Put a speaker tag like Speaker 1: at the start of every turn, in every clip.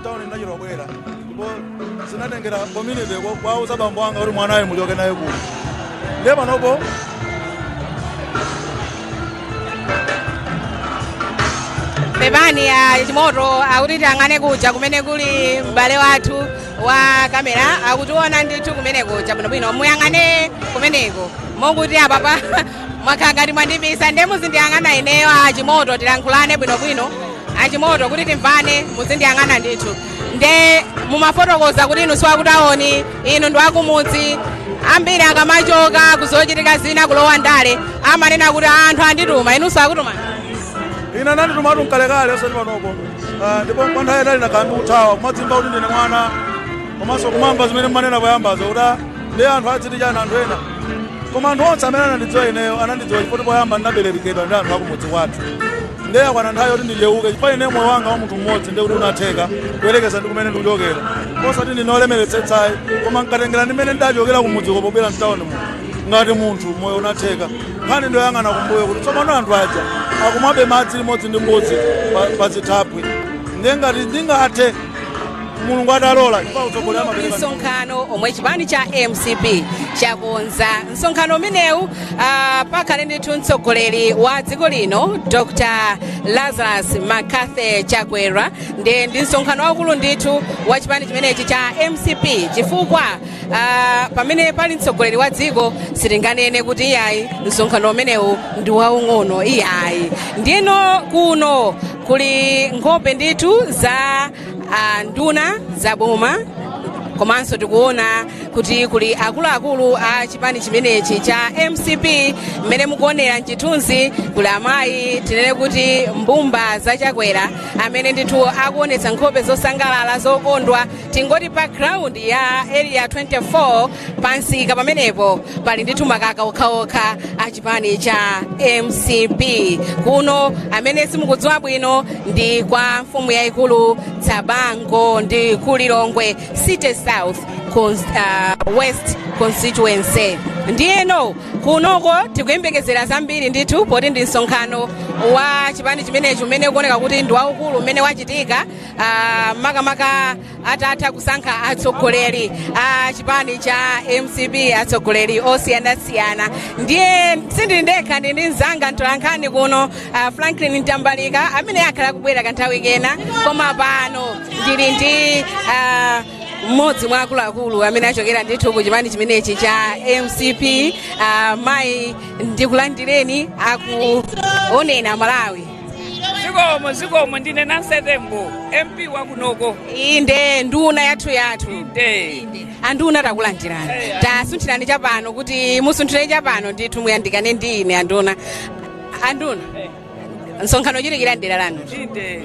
Speaker 1: Tauni ndachita kubwera, ndipo zinatengera community kwauza bambo anga kuti mwanayo muchoke naye kuno. Ndiye panopo
Speaker 2: Pepani ya Chimoto, akuti tiyang'ane kuja kumene kuli m'bale wathu wa kamera, akutiona ndithu kumene kuja bwinobwino. Muyang'ane kumeneko, mokuti apapa mwakhala ngati mwandibisa, ndiye muzindiyang'ana ineyo a Chimoto, tilankhulane bwinobwino a Chimoto kuti timvane, muzindiyang'ana ndithu. Nde mumafotokoza kuti inu siwakutawoni, inu ndi wakumudzi. Ambiri akamachoka kuzochitika zina kulowa ndale amanena kuti anthu andituma. Inu sakutuma?
Speaker 1: Ine ananditumatu mkalekale, osati panopo. Ndipo kwa nthawi yatali nakhala ndikuthawa kumadzimva kuti ndine mwana, komanso kumamva zimene mmanena poyambazo kuti ndi anthu adziti chani anthu ena. Koma anthu onse amene anandidziwa ineyo anandidziwa chifukwa poyamba ndinaberekedwa ndi anthu akumudzi kwathu. Ndiye akwana nthawi yoti ndichewuke, chifukwa ine moyo wanga wa munthu mmodzi ndiye kuti unatheka kuyerekeza ndi kumene ndikuchokera. Osati ndine olemeretsetsayi, koma nkatengera ndi mmene ndachokera kumudziko pobwera mtawuni muno, ngati munthu moyo unatheka. Nkhani ndoyang'ana kumbuyo kuti tsopano anthu aja akumwabe madzi limodzi ndi mbuzi pa zithaphwi. Ndiye ngati ndingathe, Mulungu atalola, chifukwa utsogoleri amapereka.
Speaker 2: Msonkhano omwe chipani cha MCP chakonza, msonkhano umenewu pakhale ndithu mtsogoleri wa dziko lino Dr Lazarus McCarthy Chakwera. Ndi msonkhano waukulu ndithu wa chipani chimenechi cha MCP, chifukwa pamene pali mtsogoleri wa dziko sitinganene kuti iyayi, msonkhano umenewu ndi waung'ono, iyayi. Ndino kuno kuli nkhope ndithu za nduna za boma, komanso tikuona kuti kuli akuluakulu a chipani chimenechi cha MCP. Mmene mukuonera mchithunzi kuli amayi, tinene kuti mbumba za Chakwera, amene ndithu akuonetsa nkhope zosangalala, zokondwa. Tingoti pa ground ya Area 24 pansika pamenepo pali ndithu makaka okhaokha a chipani cha MCP. Kuno, amene simukudziwa bwino, ndi kwa mfumu yayikulu Tsabango, ndi ku Lilongwe City South West constituency. Ndiyeno kunoko tikuyembekezera zambiri ndithu, poti ndi msonkhano wa chipani chimenechi umene ukuoneka kuti ndi waukulu umene wachitika, makamaka atatha kusankha atsogoleri a chipani cha MCP, atsogoleri osiyanasiyana. Ndiye sindili ndekha, ndili ndi mzanga mtolankhani kuno, Franklin Mtambalika, amene akhala kubwera kanthawi kena. Koma pano ndili ndi mmodzi mwa akuluakulu amene achokera ndithu ku chipani chimenechi cha MCP. Mayi, ndikulandireni akuonena Malawi.
Speaker 3: Zikomo, zikomo. Ndine Nansetembo, MP wakunoko.
Speaker 2: Inde, nduna yathu.
Speaker 3: Inde.
Speaker 2: Anduna, takulandirani. Tasunthirani chapano, kuti musunthire chapano ndithu, muyandikane ndi ine. Anduna, anduna, msonkhano uchitikira mdera lanu.
Speaker 3: Inde.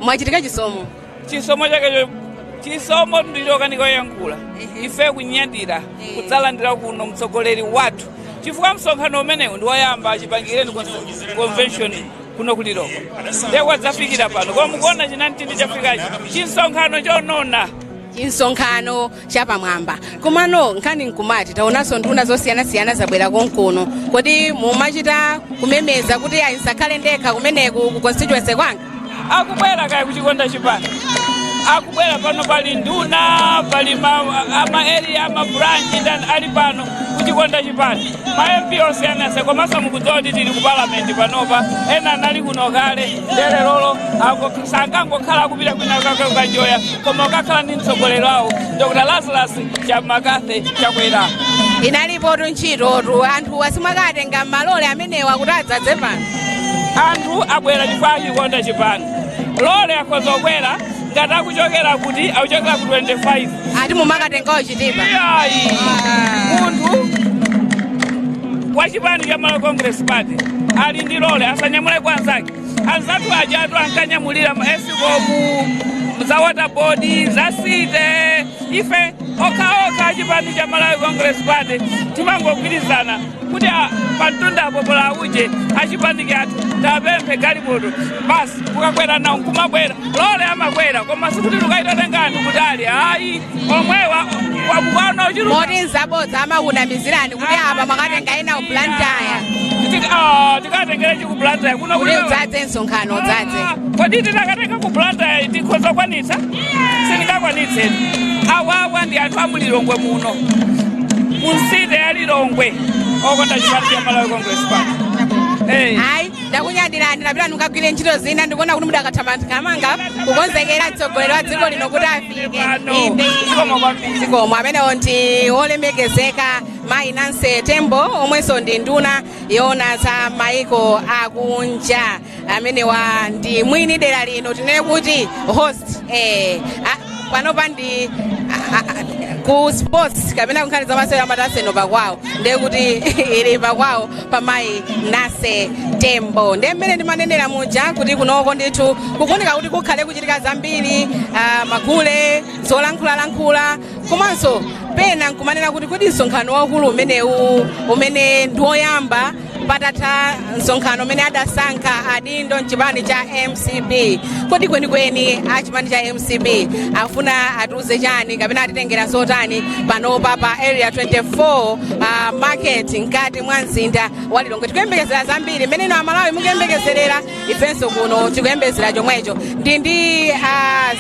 Speaker 2: Mwachitika chisomo.
Speaker 3: Chisomo chakecho, chisomo ndichokanikoyankhula. Ife kunyadira kudzalandira kuno mtsogoleri wathu, chifukwa msonkhano umenewu ndi woyamba achipangireni convention kuno kulilongwe, ndiye kwadzafikira pano. Koma mukuona chinamtindi chafikachi, chinsonkhano chonona.
Speaker 2: Chinsonkhano chapamwamba. Komano nkhani nkumati taonanso nduna zosiyanasiyana zabwera konkuno. Kodi mumachita kumemeza kuti ayi, nsakhale ndekha kumeneku ku constituency kwanga?
Speaker 3: Akubwera kaya kuchikonda chipani, akubwera pano. Pali nduna, pali ama area, ama branch ndani ali pano kuchikonda chipani, ma MP osiyanasiyana. Komanso mukudziwa kuti tili ku parliament panopa, ena anali kuno kale, ndelelolo sangangokhala akupita kwina kukanjoya, koma ukakhala ndi mtsogoleri wawo Dr Lazarus McCarthy Chakwera.
Speaker 2: Inalipotu ntchitotu, anthu asimwakatenga malole amenewa kuti adzadze pano.
Speaker 3: Anthu abwera chifukwa achikonda chipani. Lole akhoza kubwera ngati akuchokera kuti akuchokera ku 25.
Speaker 2: Ati mumakatengawo Chitipa?
Speaker 3: Iyayi, munthu wa chipani cha Malawi Congress Party ali ndi lole, asanyamule kwa anzake. Anzathu aja atu ankanyamulira ma ESCOM. Za water board, za city, ife okhaokha chipani cha Malawi Congress Party timangogwirizana kuti pamtundapo pola uje achipani chathu tapemphe galimoto basi, kukakwera nawo nkumabwera lole amakwera, koma sikuti lukaitatenga anthu kutali, ayi, omwewa wamukaona uchuluka.
Speaker 2: Moti nzabodza amakunamizirani kuti apa mwakatenga ena ku Blantyre?
Speaker 3: Tikatengere chiku Blantyre kuno?
Speaker 2: Kuti udzadze msonkhano, udzadze.
Speaker 3: Kodi titakatenga ku Blantyre tikhoza kwanitsa? Sindingakwanitse. Awawa ndi anthu amulilongwe muno, munsite ya Lilongwe, okonda chipani cha Malawi Congress Party.
Speaker 2: Ayi, ndakunyadirani, napita mukagwire ntchito zina. Ndikuona kuti mudakathamangamanga kukonzekera mtsogoleri wa dziko lino kuti afike.
Speaker 3: Pano.
Speaker 2: Inde.
Speaker 3: Zikomo kwambiri.
Speaker 2: Zikomo. Amenewo ndi olemekezeka mayi Nancy Tembo, omwenso ndi nduna yoona za maiko akunja. Amenewa ndi mwini dera lino, tinene kuti host. Panopa ndi ku sports kapena kunkhani za masewera amataseno pakwawo, ndiye kuti ili pakwawo pa mayi Nancy Tembo. Ndiye mmene ndimanenera muja kuti kunoko ndithu kukuoneka kuti kukhale kuchitika zambiri, magule, zolankhulalankhula, komanso pena nkumanena kuti kodi msonkhano waukulu umenewu, umene ndi woyamba patatha msonkhano umene adasankha adindo mchipani cha MCP, kodi kwenikweni a chipani cha MCP afuna atiuze chani kapena atitengera zotani panopa pa Area 24 Market mkati mwa mzinda wa Lilongwe? Tikuyembekezera zambiri. Mmene ino Amalawi mukuyembekezerera, ifenso kuno tikuyembekezera chomwecho. Ndi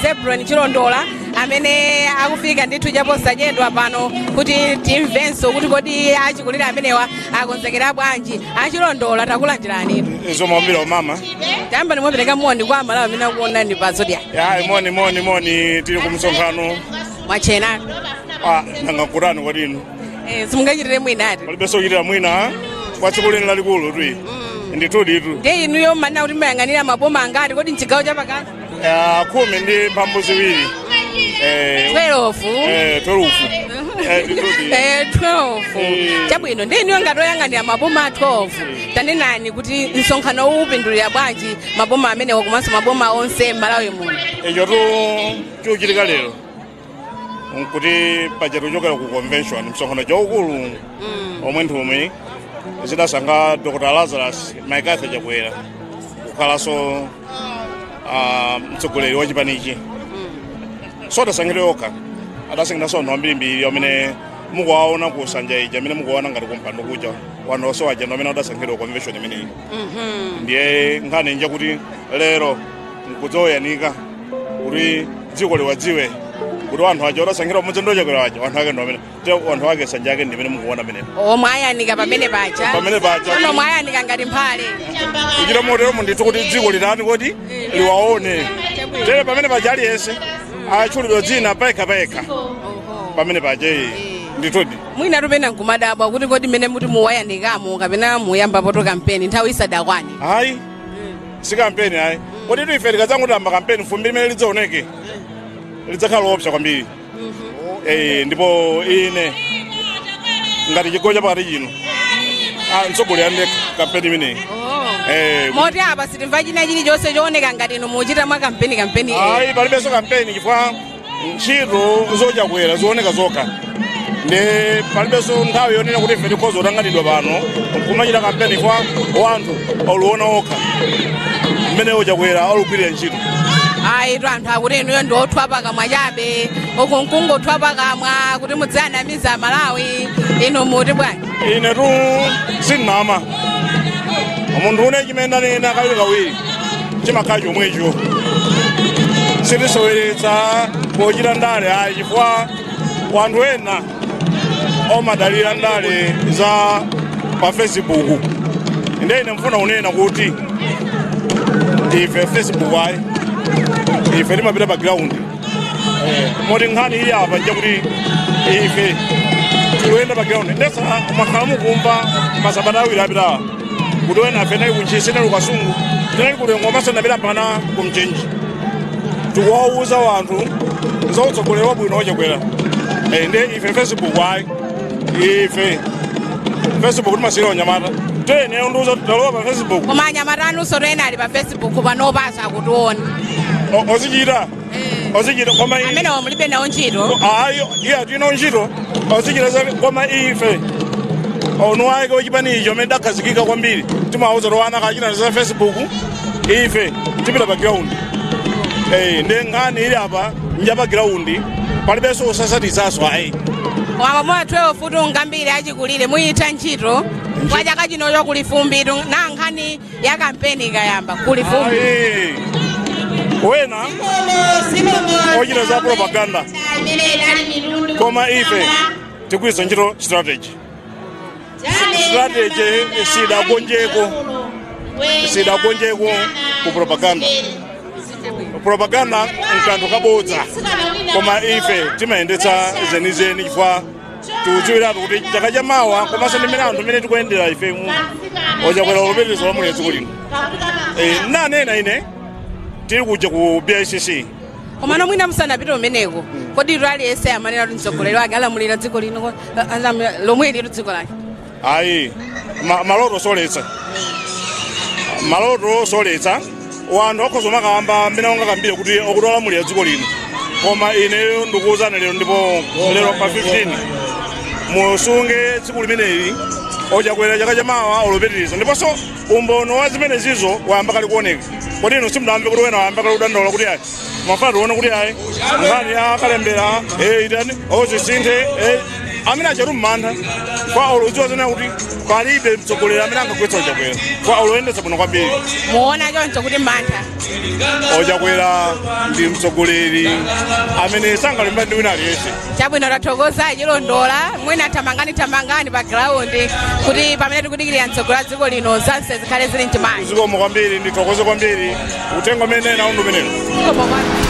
Speaker 2: Zebron Chilondola amene akufika ndithu chaposachedwa pano kuti timvenso kuti kodi achikulire amenewa akonzekera bwanji. Achilondola, takulandirani.
Speaker 4: Zomwambira mama.
Speaker 2: Tayamba nimwapereka moni kwa Amalawi amene akuonani pa Zodiak.
Speaker 4: Ya, moni moni moni, tili ku msonkhano.
Speaker 2: Mwachena?
Speaker 4: Ah, nanga kutani kwadinu?
Speaker 2: Simungachitire mwinati?
Speaker 4: Palibenso kuchitira mwina kwa tsiku lino lalikulu tui, nditudi itu.
Speaker 2: Ndiye inuyo mmanena kuti mmayang'anira maboma angati kodi mchigawo chapakati?
Speaker 4: 12.
Speaker 2: 12.
Speaker 4: 12. Nditudi.
Speaker 2: 12. Chabwino, ndiye inuyo ngati oyang'anira maboma 12, tanenani kuti msonkhano uwu upindulira bwanji maboma amenewa komanso maboma onse m'Malawi muno?
Speaker 4: Icho tu chikuchitika lero nkuti paja tuchokera ku convention, msonkhano chaukulu omwe nthumwi zidasankha Dr Lazarus McCarthy Chakwera kukhalanso mtsogoleri wa chipanichi. So adasankhidwa yokha, adasankhidanso anthu ambirimbiri amene mukuwaona ku nsanja ija, amene mukuwaona ngati kumpando kuja, wanthu onse aja ndi amene adasankhidwa convention imeneyi. Ndiye nkhani nja kuti lero nkudzoyanika kuti dziko liwadziwe kuti anthu aja odasankhidwa pamodzi ndi Chakwera aja, anthu ake ndi amene te anthu ake, nsanja ake ndi imene mukuona amenepo.
Speaker 2: Omwe ayanika pamene paja?
Speaker 4: Pamene paja.
Speaker 2: Tsono mwayanika ngati mphale.
Speaker 4: Kuchita motero ndithu kuti dziko litani kodi liwaone tere pamene paja, aliyense atchulidwa dzina payekha payekha pamene paja iyi, ndithudi.
Speaker 2: Mwina tupena nkumadabwa kuti kodi mmene muti muwayanikamo kapena muyambapoto kampeni nthawi isadakwane?
Speaker 4: Hayi, si kampeni ayi. Kodi tu ife tikadzangotamba kampeni, fumbi limene lidzaoneke lidzakhala loopsa kwambiri. Ndipo ine ngati chigawo chapakati chino, mtsogoleri andekha kampeni imeneyi.
Speaker 2: Moti apa sitimva china chilichonse chooneka ngati inu muchita mwa kampeni kampeni?
Speaker 4: Ayi, palibenso kampeni chifukwa ntchito zochakwera zioneka zokha, ndi palibenso nthawi yonena kuti ife tikhoza kutanganidwa pano nkumachita kampeni chifukwa wanthu aluona okha mmene ochakwera alugwirira ntchito.
Speaker 2: Ayi tu, anthu akuti inuyo ndi othwa pakamwa chabe, uku nkungothwa pakamwa kuti mudzianamiza Malawi. Inu muti bwanji?
Speaker 4: Ine tu sinnama. Munthu une chimene ndanena kawiri kawiri chimakhala chomwecho. Sitisoweretsa pochita ndale ayi, chifukwa wanthu ena omadalira ndale za pa Facebook. Ndiye ine mfuna unena kuti ife Facebook ayi, ife timapita pa ground. Moti nkhani ili apa njakuti ife tikuyenda pa ground. Ndesa mwakhala mukumva masabata 2 apitawa kuti wena afe tinali kuntchisi, tinali kukasungu, tinali kulengo, komanso ndapita mpaka kumchenji, tikuwauza wanthu za utsogoleri wabwino wachakwera. Ndiye ife Facebook ayi, ife Facebook timasiyira anyamata. Tene ndiuza talowa pa Facebook.
Speaker 2: Koma anyamata anunso ena ali pa Facebook panopaso akutiona.
Speaker 4: Ozichita. Ozichita koma
Speaker 2: Amenewo mulibe nawo ntchito.
Speaker 4: Ayo, iya, tino ntchito ozichita koma ife onu ake wachipani icho amene dakhazikika kwambiri timawauza kuti ana kachita za Facebook, ife tipita pa ground. Ndi nkhani ili apa nja pa ground, palibenso kusasatizaso ayi.
Speaker 2: Koma moya 12 futu ngambiri achikulire muyitha ntchito kwa chaka chinocho kuli fumbitu na nkhani ya kampeni ikayamba kuli fumbi.
Speaker 4: Ayi, wena ochita za propaganda, koma ife tigwiritsa ntchito strategy. Strategy sidagonjeko ku propaganda. Propaganda nkanthu kabodza, koma ife timayendetsa zenizeni chifukwa tikudziwiratu kuti chaka chamawa komanso ndi mmene anthu mmene tikuyendera ife mu ochakwera kupitiriza lamulira dziko lino. Nanena ine tili kuja ku BICC.
Speaker 2: Komano mwina musanapite umeneko, kodi ito aliyense amanena kuti mtsogoleri wake alamulira dziko lino lomwe lilo dziko lake?
Speaker 4: Ayi, maloto soletsa, maloto soletsa. Wanthu akhoza makamba mmene ungakambire kuti okuti olamulira dziko lino, koma ineyo ndikuwuzani lero, ndipo lero pa 15 musunge tsiku limeneli, ochakwera chaka chamawa olupitiriza. Ndiponso umbono wa zimene zizo wayamba kale kuoneka. Kodi inu simudamve kuti wena wayamba kale kudandaula kuti ayi, mafuna tione kuti ayi, nkhani akalembera itani ozisinthe amene achatu mmantha kwa oludziwa zene kuti palibe mtsogoleri amene angagwetsa ochakwera kwa oloyendetsa bwino kwambiri.
Speaker 2: Muona choncho kuti mantha?
Speaker 4: Ochakwera ndi mtsogoleri amene sangalimba ndi wina aliyense.
Speaker 2: Chabwino, tathokoza Chilondola. Mwina thamangani, thamangani pa ground kuti pamene tikudikirira mtsogoleri wa dziko lino zonse zikhale zili mchimake.
Speaker 4: Zikomo kwambiri, ndithokoze kwambiri. Utengo amene nawo ndi umenewo.
Speaker 2: Zikomo kwambiri.